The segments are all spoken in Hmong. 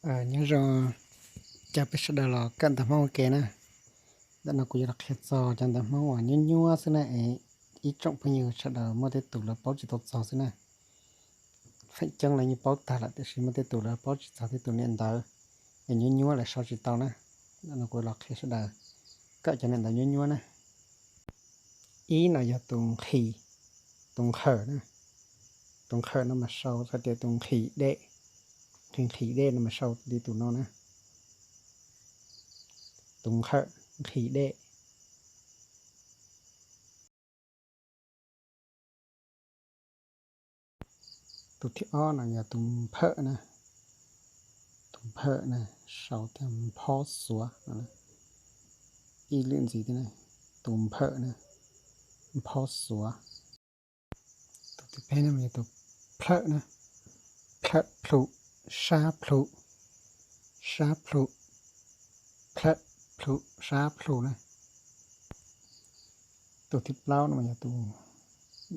Nyob zoo, caw peb sawv daws los kawm ntawv Hmoob ua ke na. Ntawm no kuv yuav los qhia txog cov ntawv Hmoob uas nyuaj nyuaj xwb na es ib tsoom phooj ywg sawv daws muaj tej tus lawv paub tsis tau txog xwb na. Feem coob lawv yeej paub tag lawm tiam sis muaj tej tus lawv paub tsis txog tej tus niam ntawv es nyuaj nyuaj lawv sau tsis tau na. Ntawm no kuv los qhia sawv daws kawm cov niam ntawv nyuaj nyuaj na. Ib no yog tus nqhis, tus nqhawm na. Tus nqhawm no mas sau hais tias tus nqhis dej, nqhis nqhis dej no mas sau li tus no na. Tus nqhawm, nqhis dej. Tus thib ob no yog tus nphawm na. Tus nphawm na sau tias nphob xuav no. Ib lwm ntxiv thiab na, tus nphawm na, nphob xuav. Tus thib peb no yog tus plhawm na. Plhawm plhu, sab plhu, sab plhu, plhawm plhu, sab plhu na. Tus thib plaub no mas yog tus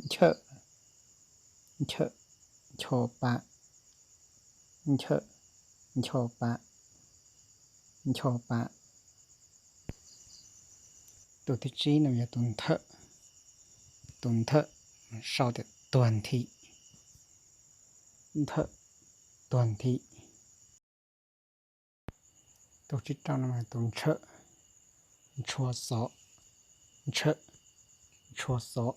nchawm, nchawm, ncho pam, nchawm, ncho pam, ncho pam. Tus thib tsib no yog tus nthawm, tus nthawm sau tias tuag nthi, nthawm, tuag nthi. Tus tsib rau no mas tus ntshawm, ntshua xov, ntshawm, ntshua xov.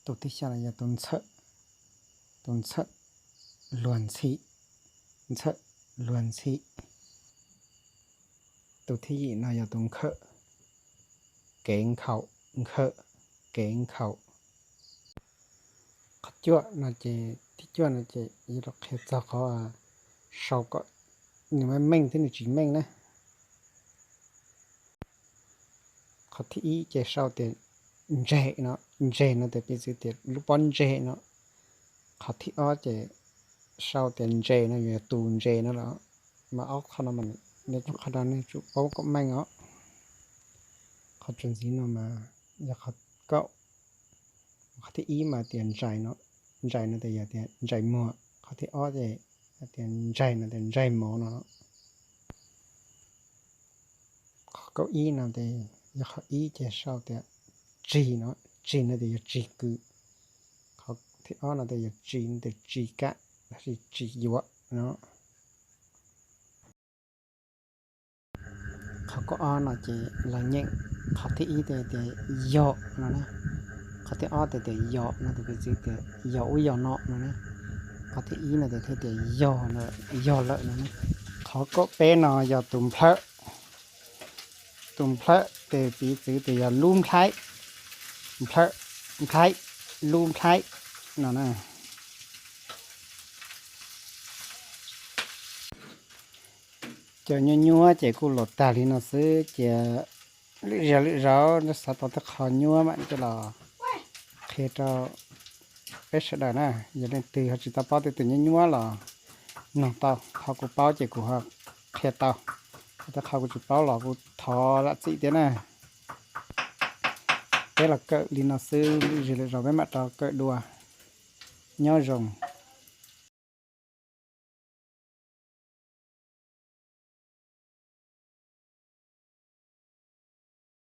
Tus thib xya no yog tus ntxhawm, tus ntxhawm, luag ntxhi, ntxhawm, luag ntxhi. Tus thib yim no yog tus nkhawm, kev nkhaus, nkhawm, kev nkhaus. Qhov cuaj no ces, thib cuaj no ces yuav los qhia txog qhov sau kom nws meej meej thiab nws tsis meej na. Qhov thib ib ces sau tias ntseg no, ntseg no ces piv txwv tias lub pob ntseg no. Qhov thib ob ces sau tias ntses no, yog tus ntses no los, mas ob qho no mas nej cov qhov no nej tsum paub kom meej os. Qhov txuas ntxiv no mas yog qhov kaum. Qhov thib ib mas tias ntsais no, ntsais no ces yog tias ntsais muag. Qhov thib ob ces tias ntsais no tias ntsais mov no. Qhov kaum ib no ces yog qhov ib ces sau tias tsig no, tsig no ces yog tsig kws. Qhov thib ob no ces yog tsis no tias tsis kam los sis tsis yuav no. Qhov kaum ob no ces los nyeem qhov thib ib tias yog no na, qhov thib ob tias tias yog no ces piv txwv tias yog ub yog no no na. Qhov thib ib no ces thiaj tias yog, yog lawm no na. Qhov kaum peb no yog tus nplhawm, tus nplhawm ces piv txwv tias yog lub nplhaib, nplhawm, nplhaib, lub nplhaib no na. Cov nyuaj nyuaj ces kuj los tag li no xwb, cia lwm zaus lwm zaus xav tau tej qho nyuaj mam coj los qhia rau peb sawv daws na. Yog leej twg ho tsis tau paub tej tus nyuaj nyuaj los noog tau, qhov kuv paub ces kuv ho qhia tau, tej qhov kuv tsis paub los kuv thov zam txim thiab na. Peb los kawm li no xwb, lwm zaus lwm zaus peb mam rov kawm dua. Nyob zoo.